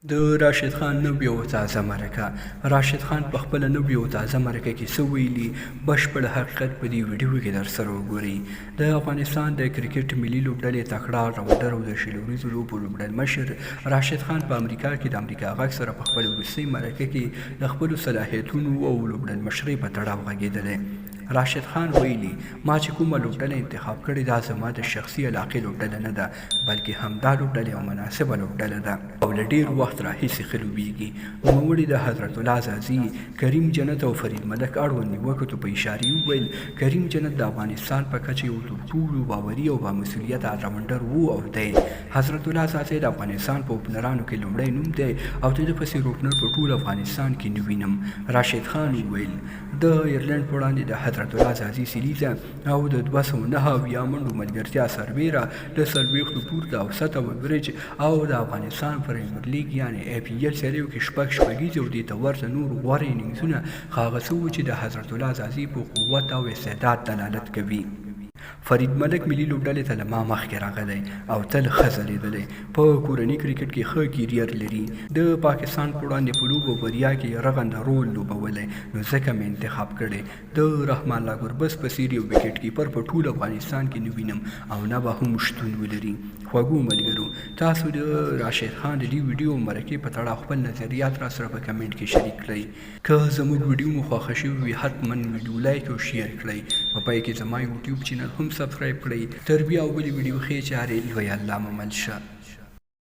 د راشد خان نوې او تازه مرکه. راشد خان په خپله نوې او تازه مرکه کې څه ویلي، بشپړ حقیقت په دې ویډیو کې درسره وګورئ. د افغانستان د کرکټ ملي لوبډلې تکړه الراونډر او د 20 اوریزو لوبو لوبډلمشر راشد خان په امریکا کې د امریکا غږ سره په خپله وروستۍ مرکه کې د خپلو صلاحیتونو او لوبډلمشرۍ په تړاو غږېدلی. راشد خان ویلي، ما چې کومه لوبډله انتخاب کړې دا زما د شخصي علاقې لوبډله نه ده، بلکې همدا لوبډله یوه مناسبه لوبډله ده او له ډېر وخت راهیسې ښه لوبېږي. نوموړي د حضرت الله ځاځي، کریم جنت او فرید ملک اړوند نیوکو ته په اشارې وویل، کریم جنت د افغانستان په کچه یو تر ټولو باوري او بامسؤلیته الراونډر و او دی. حضرت الله ځاځی د افغانستان په اوپنرانو کې لومړی نوم دی او د ده په څېر اوپنر په ټول افغانستان کې نه وینم. راشد خان وویل، د ایرلنډ په وړاندې د حضرت الله ځاځي سلیزه او د 279 منډو ملګرتیا سربېره له 40 پورته اوسط او ایوریج او د افغانستان پریمیر لیګ یعنې ای پي ایل سیالیو کې شپږ شپږیزې او دې ته ورته نور غوره اننګزونه هغه څه وو چې د حضرت الله ځاځي په قوت او استعداد دلالت کوي. فرید ملک ملي لوبډلې ته له ما مخکې راغلی او تل ښه ځلېدلی، په کورني کرکټ کې ښه کیریر لري، د پاکستان په وړاندې په لوبو او بریا کې یې رغنده رول لوبولی نو ځکه مې انتخاب کړی. د رحمان الله ګربز په څېر یو ویکټ کیپر په ټول افغانستان کې نه وینم او نه به هم شتون ولري. خوږو ملګرو! تاسو د راشد خان د دې ویډیو او مرکې په تړاو خپل نظریات راسره په کمنټ کې شریک کړئ. که زموږ ویډیو مو خوښه شوې وي حتما ویډیو لایک او شیر کړئ. په پای کې زما یوټیوب چینل هم سبسکرایب کړئ. تر بیا او بلې ویډیو ښې چارې لوی الله مو مل شه.